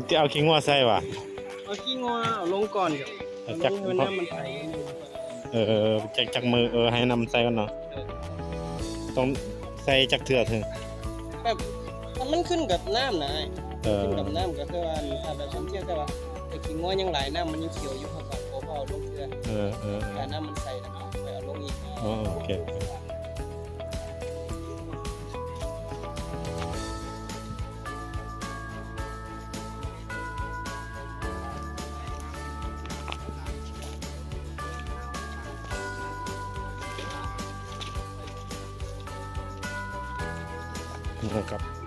ຈະເອົາຂີ້ງົວໃສ່ຫວາ? ເອົາຂີ້ງົວເອົາລົງກ່ອນ ເອົາຈັກ ໃຫ້ນ້ຳມັນໃສ ເອີ ຈັກ ຈັກມື້ ເອີ ໃຫ້ນ້ຳໃສ່ກ່ອນເນາະ ເອີ ຕ້ອງໃສ່ຈັກເທື່ອເຖິງ ແບບ ມັນ ມັນຂຶ້ນກັບນ້ຳນະອ້າຍ ເອີ ຂຶ້ນກັບນ້ຳ ກໍຄືວ່າຖ້າແບບຊ່ຳເທື່ອ ແຕ່ວ່າແຕ່ຂີ້ງົວຍັງຫຼາຍ ນ້ຳມັນຍັງຂຽວຢູ່ ເຮົາກໍບໍ່ເອົາລົງເທື່ອ ເອີ ເອີ ເອີ ຖ້ານ້ຳມັນໃສແລ້ວ ຄ່ອຍເອົາລົງອີກ ອໍ ໂອເຄ ໂອເຄ. ນີ້ນະຄັບ